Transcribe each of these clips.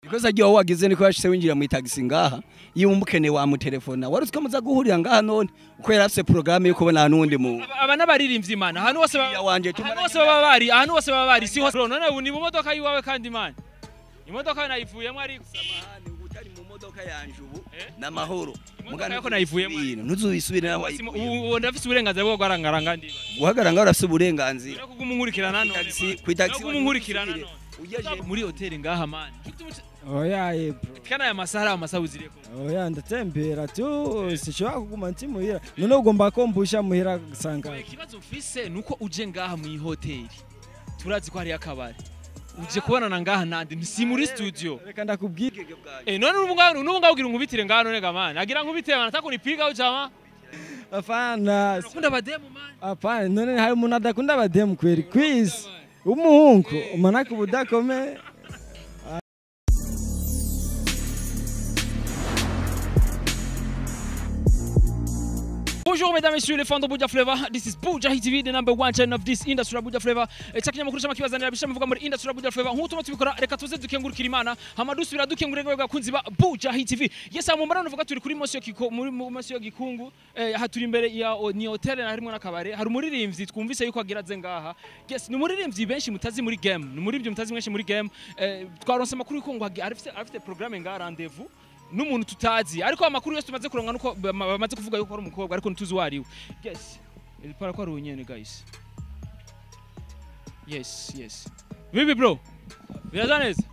Ikosa ryo wagize niko yashise winjira mu taxi ngaha iyo umukene wa mutelefona wari uziko muza guhurira ngaha none uko yarafise programme yo kubona nundi mu aba n'abaririmbyi Imana ahantu hose baba bari ahantu hose baba bari si hose none ubu ni mu modoka yiwawe kandi Imana imodoka nayivuyemo ari samahani utari mu modoka yanje ubu namahoro mugana yako nayivuyemo ntuzubisubire naho ubu ndafise uburenganzira bwo guharangaranga ndi guhagaranga urafise uburenganzira no kuguma none taxi ku taxi kuguma none muri hotel ngaha man. Oya ye bro. Kana ya masahara amasaha uzireko. Oya ndatembera tu sishobora kuguma nti muhira. None ugomba kombusha muhira sanga. Ikibazo mfise nuko uje ngaha mu hotel. Turazi ko hari akabari. Uje kubonana ngaha nandi si muri studio. Reka ndakubwire. None ubu ngaho nubu ngaho ugira nkubitire ngaha none ga man. Agira nkubitire man atakunipiga ujama. Afana. Ukunda bademu man. Apana none hari umuntu adakunda bademu kweri quiz. Umuhungu manake ubudakome. Bonjour mesdames et messieurs les fans de Buja Flavor. This is Buja Hit TV, the number one channel of this industry Buja Flavor. Chakinyamakuru cy'amakibazanira bisha muvuga muri industry Buja Flavor. Nkuko tubikora reka tuze dukengurukira Imana, hama dusubira dukengurira bakunzi ba Buja Hit TV. Yes, mu marano vuga turi kuri Monsieur Kiko muri Monsieur Gikungu, aha turi imbere ya ni hotel na harimo n'akabare. Hari umuririmbyi twumvise yuko agira ze ngaha. Yes, ni umuririmbyi benshi mutazi muri game. Ni umuririmbyi mutazi mwenshi muri game. Twaronse amakuru yuko ngo afite programme ngaha rendezvous. N'umuntu tutazi ariko amakuru yose tumaze kuronka nuko bamaze kuvuga yuko ari umukobwa ariko ntuzi wariwe. Yes, ilipara ko ari unyene guys. Yes, yes. Vipi bro? Biraza neza?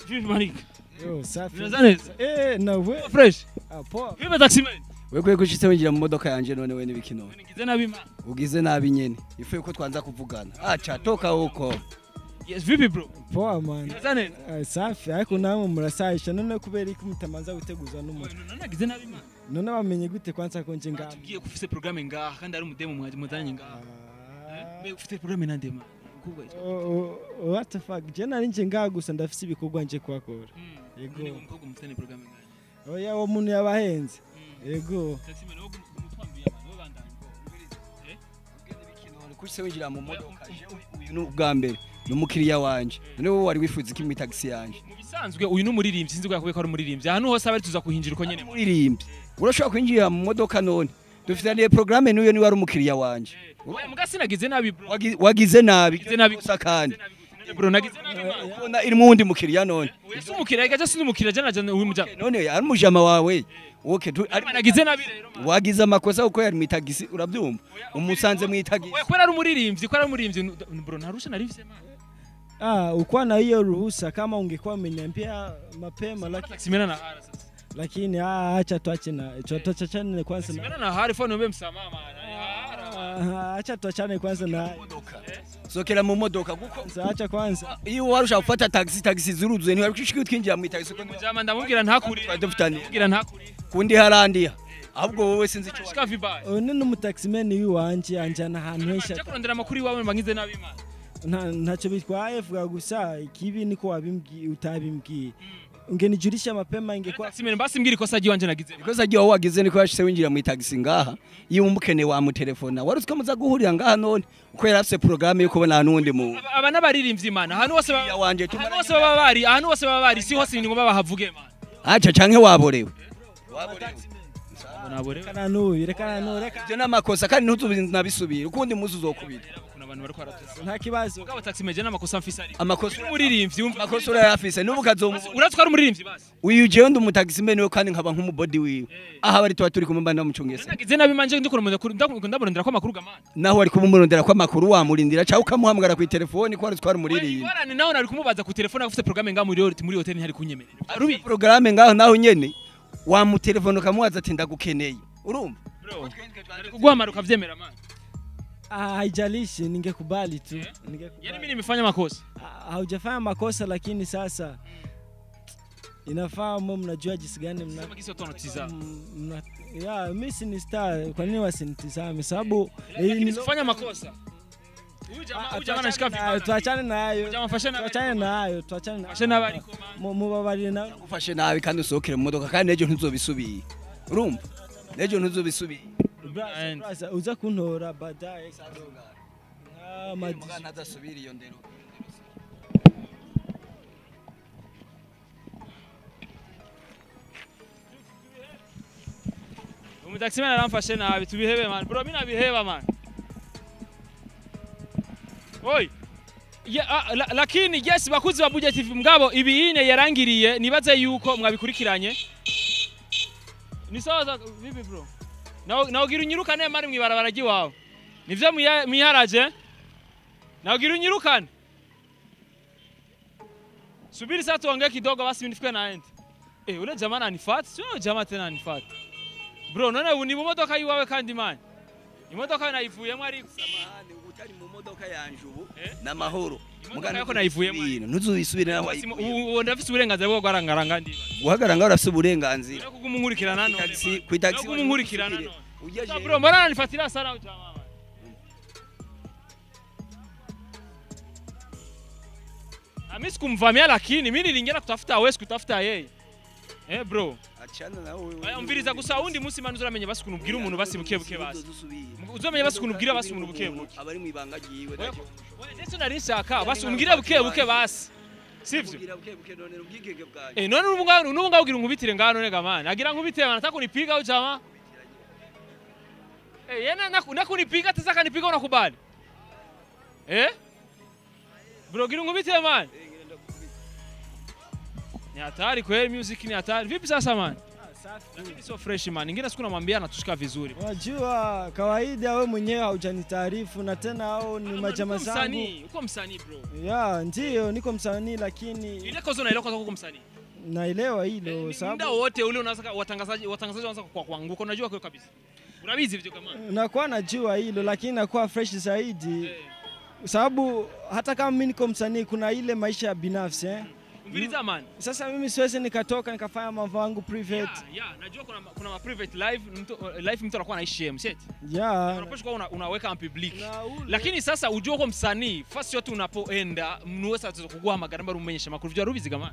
Vipi manik? Yo, safi. Biraza neza? Na we. Fresh. Ah, po. Vipi taxi man? Wewe kushitse winjira mu modoka yanje none we nibikino. Ngize nabi man. Ugize nabi nyene. Ifuye ko twanza kuvugana. Acha toka huko. Yes, vipi bro? Poa man. Biraza safi ariko namwe murasayisha none kubera iki mutamanza guteguza n'umuntu. None nagize nabi man. None bamenye gute kwanza ko nje ngaha. Tugiye kufise programme ngaha kandi ari umudemo mwaje ngaha. Mbe ufite programme nande man. What the fuck? Je nari nje ngaha gusa ndafise ibikorwa nje kwakora. Yego. None umukobwa mufitane programme ngaha. Oya wo muntu yabahenze. Yego. Taxi man wo gumutwambiye man wo bandanye. Ugende bikino kushise winjira mu modoka uyu n'ubwa mbere. Numukiriya wanje none wowe wari wifuza iki mu taxi yanje mu bisanzwe uyu n'umuririmbyi sinzi ko yakubye ko ari umuririmbyi ahantu hose abari tuza kuhinjira uko nyene umuririmbyi urashobora kwinjira mu modoka none dufitaniye programme n'uyo ni wari umukiriya wanje oya muga sinagize nabi bro wagize nabi nabi kandi bro nagize nabi ubona iri mu wundi mukiriya none oya si umukiriya gaje si umukiriya jana jana uyu mujama none ari umujama wawe okay nagize nabi rero wagize amakosa uko yari mu taxi urabyumva umusanze mu taxi oya ko ari umuririmbyi ko ari umuririmbyi bro ntarusha narivise man. Ah, ukuwa na hiyo ruhusa kama ungekuwa umeniambia mapema lakini na hara sasa. Lakini acha tuache na tuachane kwanza na. Na hara phone umbe msamaha maana. Acha tuachane kwanza na. Sokera mu modoka kuko acha kwanza. Iyo warusha gufata taxi zuruzuye ni warusha twinjira mu taxi ko mujama ndamubwira ntakuri. Ndamubwira ntakuri. Kundi harandiya. Ahubwo wowe sinzi icyo shika vibaya. None n'umutaximan wiwanje anjana ahantu henshi. Acha kurondera amakuru iwawe mbangize nabi man. Ntacyo bitwaye vuga gusa ikibi niko wabimbwiye utabimbwiye ungenijulisha mapema ingekuwa taxi basi mbwira ikosa ryiwanje nagize ikosa ryo wagize niko yashise winjira mu taxi ngaha iyo umukene wa mutelefona wari uziko muza guhurira ngaha none uko yarafise programme yo kubona nundi mu aba n'abaririmbyi Imana ahantu hose baba bari ahantu hose baba bari si hose ni ngomba bahavuge man acha canke waborewe Rekana nuyu rekana nuyu reka ivyo namakosa kandi ntuzubisubira ukundi muzi uzokubita abantu bariko baratuza nta kibazo mugabo taxi meje namakosa mfise ari amakosa umuririmbyi umva amakosa urayafise nubu kazomu uratwara umuririmbyi basi uyu jewe ndi umutaxi mene kandi nkaba nk'umubody wiwe aha bari tuba turi kumwe ndamucungese nagize nabi manje ndikora ndamurondera ko amakuru gamana naho wari kumurondera ko amakuru wamurindira cyangwa ukamuhamagara ku telefone ko aritwara umuririmbyi warane naho nari kumubaza ku telefone afite programme ngaha muri hotel ntari kunyemerera rubi programme ngaho naho nyene wamutelefone ukamubaza ati ndagukeneye urumva kuguhamara ukavyemera man. Haijalishi ningekubali tu. Ningekubali. Yaani mimi nimefanya makosa. Haujafanya makosa lakini sasa inafaa mwe mnajua jinsi gani mna. Sema kisi watu wanatizama. Ya mimi si ni star, kwa nini wasinitizame? Sababu nimefanya makosa. Huyu jamaa anashika vibaya. Tuachane na hayo. Jamaa fashe na. Tuachane na hayo, tuachane na. Fashe na bari. Mubabarire na. Ufashe nabi kandi usokere mu modoka kandi nejo ntuzobisubiye. Urumva? Nejo ntuzobisubiye. Brother, uza kuntora baadaye. Mugana adasubira iyo ndero. Mutaximana aramfashe nabi, tubihebe man. Bro, mimi nabiheba man. Oi. Ya, lakini yes bakuzi ba Buja TV mugabo ibiyine yarangiriye nibaze yuko mwabikurikiranye. Ni sawa vipi bro? Na ugira unyirukane mari mwibarabara giwawe. Nivyo mwiharaje? Na ugira unyirukane. Subiri sasa tuongee kidogo basi nifike na end. Ule jamaa ananifuata, sio jamaa tena ananifuata. Bro, none ubu ni mu modoka yiwawe kandi man. Imodoka nayivuyemo ariko. Samahani utari mu modoka yanje ubu namahoro. Imodoka yako nayivuyemo. Ntuzubisubire naho wayikuye. Ubu ndafise uburenganzira bwo guharangaranga ndiba. Guhagaranga urafise uburenganzira. No kuguma unkurikirana none. Taxi, ku taxi. No kuguma unkurikirana none. Bro, mbona ananifatira sana jamaa. Mimi sikumvamia lakini mimi niliingia kutafuta wewe sikutafuta yeye. Bro. Achana na wewe. Umviriza gusa undi munsi manu uzuramenye basi kunubwira umuntu basi buke buke basi. Uzamenye basi kunubwira basi umuntu buke buke. Abari mu ibanga ryiwe. Ndetse narishaka basi umbwira buke buke basi. Sivyo? Ubwira buke buke none ubwigenge bwanjye. None n'ubu ugira nkubitire ngano nega man. Agira nkubitire man atakunipiga au jamaa. Yena nakunipiga tasa kanipiga unakubali. Bro gira nkubitire man. Ni hatari kweli, music ni hatari. Vipi sasa man? Safi. Lakini sio fresh man. Ingine siku namwambia anatushika vizuri. Unajua kawaida wewe mwenyewe haujanitaarifu na tena hao ni majamaa zangu. Uko msanii bro. Ya, ndio niko msanii lakini ile kozo naelewa kwanza uko msanii. Naelewa hilo sababu muda wote ule unaanza watangazaji wanaanza kwa kuanguka unajua kwa kabisa. Unabizi vitu kama. Nakuwa najua hilo lakini nakuwa fresh zaidi. Sababu hata kama mimi niko msanii kuna ile maisha ya binafsi Umviriza man. Sasa mimi siwezi nikatoka nikafanya mambo yangu private. Yeah, najua kuna ma private life mtu life mtu anakuwa anaishi yeye mseti. Yeah. Unaposhika unaweka en public. Lakini sasa ujue uko msanii, fasi yote unapoenda mnuwesa atakuguha magaramba rumenyesha makuru vyo rubizi kama.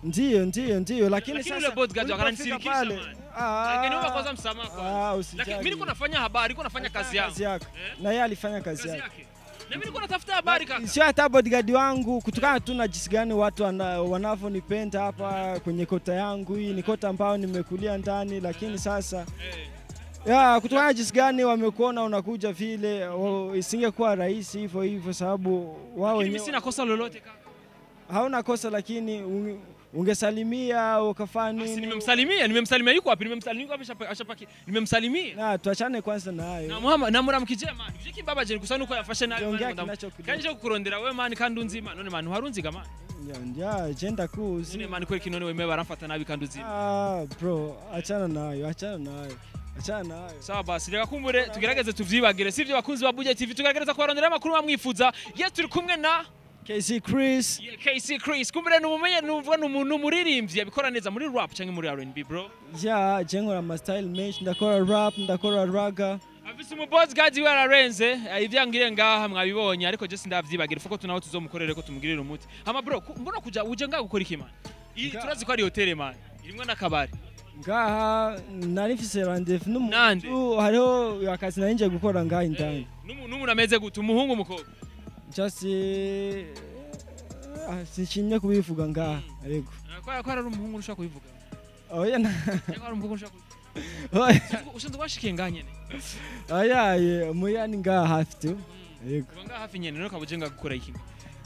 Ndio lakini sasa yule bodyguard akanisirikisha man. Angeniomba kwanza msamaha kwanza. Lakini mimi niko nafanya habari, niko nafanya kazi yangu. Na yeye alifanya kazi yake. Na mimi niko natafuta habari kaka. Sio hata bodyguard wangu kutokana tu na jinsi gani watu wanavyonipenda hapa kwenye kota yangu hii ni kota ambayo nimekulia ndani lakini sasa ya kutokana na jinsi gani wamekuona unakuja vile isingekuwa rahisi hivyo hivyo sababu wao wenyewe. Mimi sina kosa lolote kaka. Hauna kosa lakini ungesalimia ukafanya nini? Nimemsalimia yuko wapi? Nimemsalimia wapi ashapaki? Nimemsalimia. Na tuachane kwanza na hayo. Na Muhammad na muramukije man. Uje baba je gusa nuko yafashe nabi. Kanje kukurondera wewe man kandi unzima. None man harunziga man. Ya jenda kuzi. None man kweli kinone wewe baramfata nabi kandi uzima. Bro, achana nayo. Achana nayo. Sawa basi reka kumbure tugerageze tuvyibagire. Sivyo bakunzi ba Buja TV tugerageza kubarondera amakuru bamwifuza. Yes turi kumwe na KC Chris. Yeah, KC Chris. Kumbure numumenye numva numuntu muririmbyi abikora neza muri rap canke muri R&B bro. Yeah, je nkora ama style menshi ndakora rap, ndakora raga. Afise umu bodyguard we ararenze, ivyangire ngaha mwabibonye ariko je sindavyibagira fuko tunaho tuzomukorere ko tumugirire umuti. Hama bro, mbona kuja uje ngaha gukora iki man? Turazi ko ari hotel man. Irimwe n'akabari. Ngaha nari mfise rendezvous n'umuntu hariho akazi nari nje gukora ngaha indani. N'umuntu ameze gute umuhungu umukobwa? Just sinshimye kubivuga ngaha ariko ko ari umuhungu ushaka kubivuga. Oya ko ari umuhungu ushaka kubivuga. Ushinzwe washikiye ngaha nyene. Oya muya ni ngaha hafi tu. Yego. Ngaha hafi nyene none kabuje ngaha gukora iki?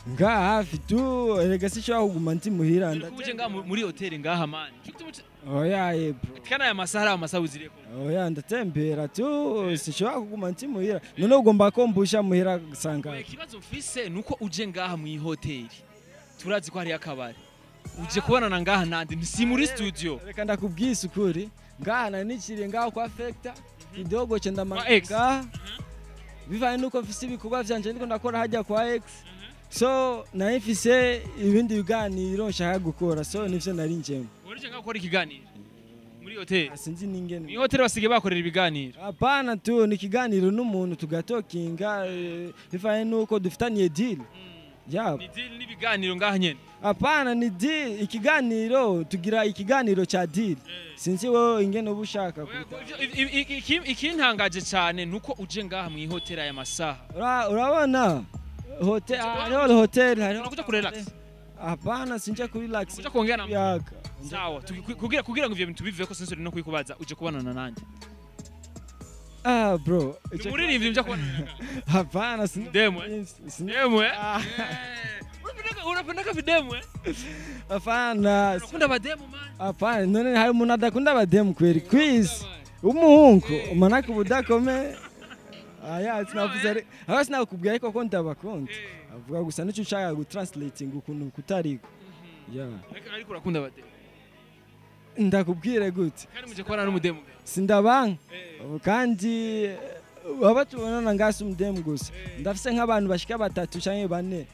Ngaha hafi tu erega sinshobora kuguma ndi muhira ndate. Kubuje ngaha muri hotel ngaha man. Oya bro. Kana ya masaha amasaha uzireko. Oya ndatembera tu sinshobora kuguma ndi muhira. None ugomba kombusha muhira sanga. Ikibazo mfise nuko uje ngaha mu hotel. Turazi ko hari akabari. Uje kubonana ngaha nandi si muri studio. Reka ndakubwisa ukuri. Ngaha naniciriye ngaha kwa Fecta kidogo cenda ngaha. Bivanye nuko mfise ibikorwa vyanje ndiko ndakora hajya kwa X. So nari mfise ibindi biganiro nshaka gukora so nivyo nari njemo. Urije ngaha gukora ikiganiro muri hotel? Sinzi ningene. Muri hotel basige bakorera ibiganiro. Hapana tu ni kiganiro n'umuntu tugatokinga bivanye nuko dufitaniye deal. Yeah. Ni deal n'ibiganiro ngaha nyene. Hapana ni deal ikiganiro tugira ikiganiro cha deal. Sinzi wewe ingene ubushaka kuita. Ikintangaje cyane nuko uje ngaha mu hotel aya masaha. Urabona hotel hariho hotel hariho unakuja ku relax. Hapana sinje ku relax. Unakuja kuongea na sawa kugira ngo ivyo bintu biveko sensori no kwikubaza uje kubonana nande. Ah bro, Ni muririmbyi mja kubona. Hapana, sina. Demu, Demu eh? Ah. Unapendaka videmu eh? Hapana. Unakunda bademu man. Hapana, none hari umuntu adakunda abademu kweri quiz. Umuhungu manake ubudakome. Aya sinavuze ari aho sinakubwiye ariko ko ndabakunda. Avuga gusa nicyo ushaka gutranslating ukuntu kutariko. Yeah. Ariko urakunda abademu. Ndakubwire gute? Kandi muje kubona n'umudemu. Sindabanka. Kandi aba tubonana ngasi umudemu gusa. Ndafise nk'abantu bashika batatu canke bane.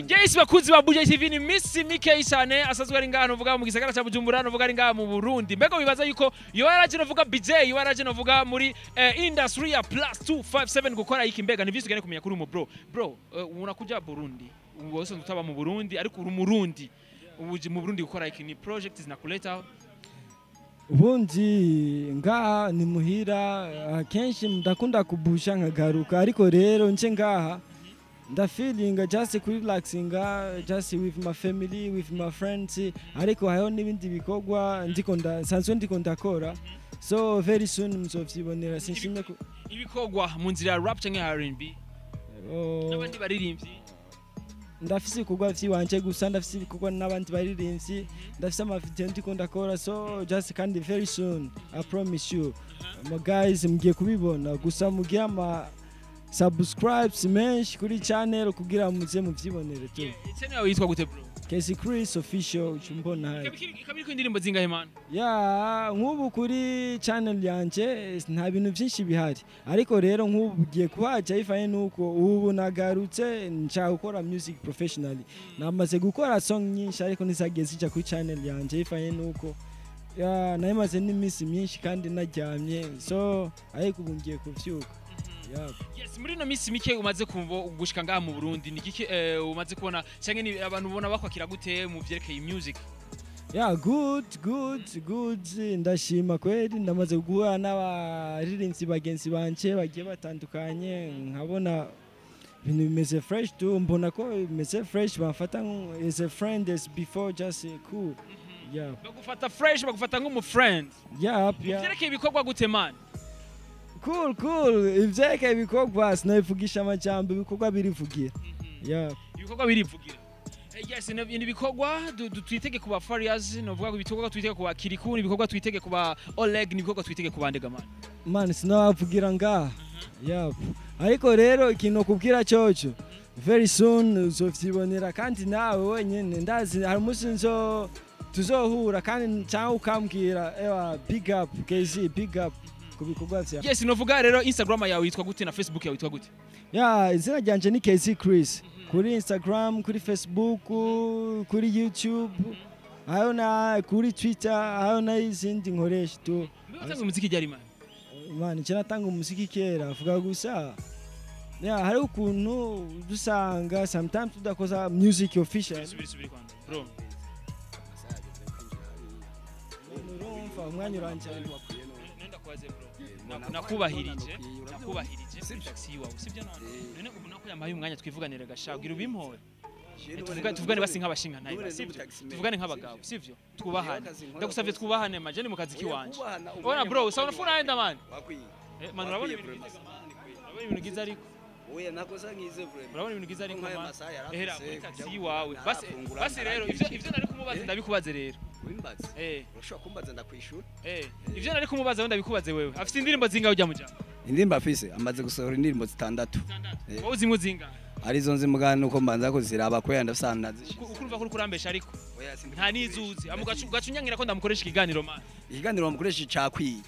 Yes, bakunzi ba Buja TV, ni misi mikeyi cyane asanzwe ari ngaha nuvuga mu gisagara cya Bujumbura, nuvuga ari ngaha mu Burundi. Mbega wibaza yuko yo yaraje nuvuga BJ, yo yaraje nuvuga muri industry ya plus 257 gukora iki? Mbega ni vyinshi tugende kumenya kuri umu bro. Bro, unakuja Burundi, wose utaba mu Burundi ariko uri Umurundi, uje mu Burundi gukora iki? Ni project zinakuleta? Ubundi ngaha ni muhira, akenshi ndakunda kubusha nkagaruka, ariko rero nce ngaha ndafeelinga just kurelaxinga, just with my family, with my friends, ariko hariho n'ibindi bikorwa ndiko nsanzwe ndiko ndakora, so very soon muzovyibonera. Sinshimye ku Ibikorwa mu nzira ya rap canke R&B? Oh, n'abandi baririmbyi? Ndafise ibikorwa vyiwanje gusa, ndafise ibikorwa n'abandi baririmbyi, ndafise amavideo ndiko ndakora, so just kandi very soon, I promise you my guys, mugiye kubibona. Gusa mugire ama subscribes menshi kuri channel kugira muze muvyibonere tu. Channel yawe yitwa gute bro? Kezi Chris Official, ucumbona hari. Ikaba iriko indirimbo zingahe man? Ya, nk'ubu kuri channel yanje nta bintu byinshi bihari, ariko rero nk'ubu ugiye kuhaca bivanye nuko ubu nagarutse nshaka gukora music professionally. Namaze gukora song nyinshi ariko ntizagiye zija kuri channel yanje bivanye nuko ya nayimaze n'iminsi myinshi kandi naryamye, so ariko ubu ngiye kuvyuka. Yeah. Yes, muri no minsi mike umaze gushika ngaha mu Burundi, ni iki umaze kubona canke ni abantu ubona bakwakira gute mu vyerekeye music? Yeah, good, good, good. Ndashima kweli, ndamaze guhura n'abaririmbyi bagenzi banje bagiye batandukanye, nkabona ibintu bimeze fresh tu, mbona ko bimeze fresh, bamfata as a friend as before, just cool. Yeah. Bagufata fresh, bagufata nk'umu friend? Yeah, yeah. Vyerekeye ibikorwa gute man? Cool, cool. Ivyerekeye ibikorwa sinabivugisha amajambo, ibikorwa birivugira. Yeah. Ibikorwa birivugira. Yes, ni ibikorwa twitege ku ba Farious, novuga ko ibikorwa twitege ku ba Kirikou, ni ibikorwa twitege ku ba Oleg, ni ibikorwa twitege ku bande man? Man, sinabavugira ngaha. Yeah. Ariko rero ikintu kubwira cyoco, very soon uzovyibonera kandi nawe wenyene ndazi hari umunsi nzo tuzohura kandi cyangwa ukambwira ewa big up KZ, big up ku bikorwa vyawe. Yes, novuga rero Instagram yawe yitwa gute na Facebook yawe yitwa gute? Ya, izina ryanje ni KZ Chris kuri Instagram, kuri Facebook, kuri YouTube, ayo na kuri Twitter, ayo na izindi nkoresha tu. Mbega utanga umuziki ryari man? Man, icyo natanga umuziki kera, avuga gusa ya hari ukuntu dusanga sometimes tudakoza music official. Subiri, subiri kwanza bro. Urumva umwanya uranjye. Nenda kwaze bro. Nakubahirije, nakubahirije kuri taxi iwawe, sibyo? None none ubu nako yamaye umwanya twivuganire gasha, gira ubimpore. Tuvugane basi nk'abashinga ntayo, sibyo? Tuvugane nk'abagabo, sivyo? Twubahane, ndagusavye twubahane maje, ni mu kazi kiwanje. Ona bro, usa unafuna enda man. Man, urabona ibintu byiza, urabona ibintu byiza ariko. Oya, nakosa ngize vraiment. Urabona ibintu byiza ariko Nk'ayo man. masaha yarafise, Ehera muri taxi kujya iwawe basi. ntarafungura, Basi rero ivyo nari kumubaza ndabikubaze rero. Wimbaze. Urashobora kumbaza ndakwishura. Ivyo nari kumubaza ndabikubaze wewe. Afite indirimbo zingahe ujya muja? Indirimbo afise, amaze gusohora indirimbo zitandatu. Wowe uzimwe zingahe? Arizo nzi mugana nuko mbanza kuziraba kubera ndafise ahantu nazishize. Ukurumva ko uri kurambesha ariko. Oya, sindi. Nta nizuzi amugacu unyangira ko ndamukoresha ikiganiro man. Ikiganiro bamukoresha cakwiye.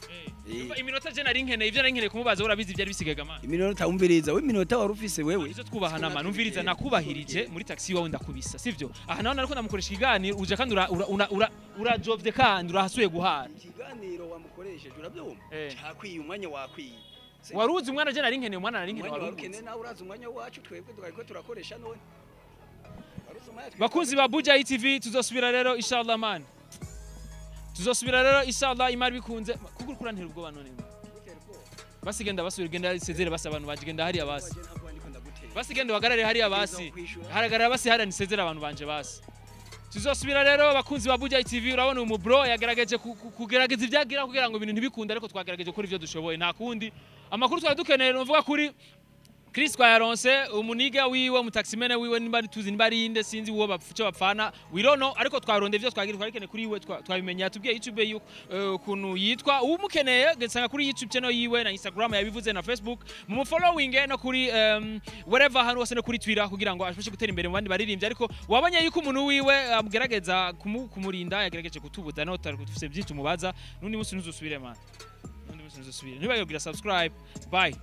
Umva, iminota je nari nkeneye, ivyo nari nkeneye kumubaza urabizi, byari bisigaye man. Iminota, umviriza we, iminota wari ufise wewe. Ivyo twubahana man, umviriza, nakubahirije muri taxi iwawe ndakubisa, sivyo? Aha naho nariko ndamukoresha ikiganiro, uje kandi urajovye kandi urahasuye guhara. Ikiganiro wamukoresheje, urabyumva? Cakwiye, umwanya wakwiye. Waruzi umwana je nari nkeneye, umwana nari nkeneye. Umwanya wari waruzi. ukeneye, nawe urazi umwanya wacu twebwe tukariko turakoresha none. Waruzi umwanya Bakunzi ba Buja TV, tuzosubira rero inshallah man, tuzosubira rero inshallah imari bikunze, kuko uriko urantera ubwoba none man. Basi genda, basubira, genda sezere basi abantu baje, genda hariya basi. Ntabwo ndiko ndagutera. Basi genda uhagarare hariya basi, hagarara basi hariya nisezere abantu banje basi. Tuzosubira rero, abakunzi ba Buja TV. Urabona uyu mubro yagerageje kugerageza ibyagira kugira ngo ibintu ntibikunde, ariko twagerageje gukora ivyo dushoboye. Nta kundi, amakuru twari dukeneye nuvuga kuri Chris twayaronse, umuniga wiwe, umutaximene wiwe, nimba ari tuzi, nimba ari inde, sinzi uwo bapfa icyo bapfana, we don't know. Ariko twaronde ivyo twagira twari kuri iwe, twabimenya. Tubwiye YouTube yuko ukuntu yitwa. Umukeneye gesanga kuri YouTube channel yiwe na Instagram yabivuze na Facebook, mu following no kuri wherever, ahantu hose, no kuri Twitter, kugira ngo ashobore gutera imbere mu bandi baririmbyi. Ariko wabonye yuko umuntu wiwe amugerageza kumurinda, yagerageje kutubuza no tutari dufise byinshi tumubaza. N'undi munsi ntuzusubire, man, n'undi munsi ntuzusubire. Ntibagire kugira subscribe. Bye.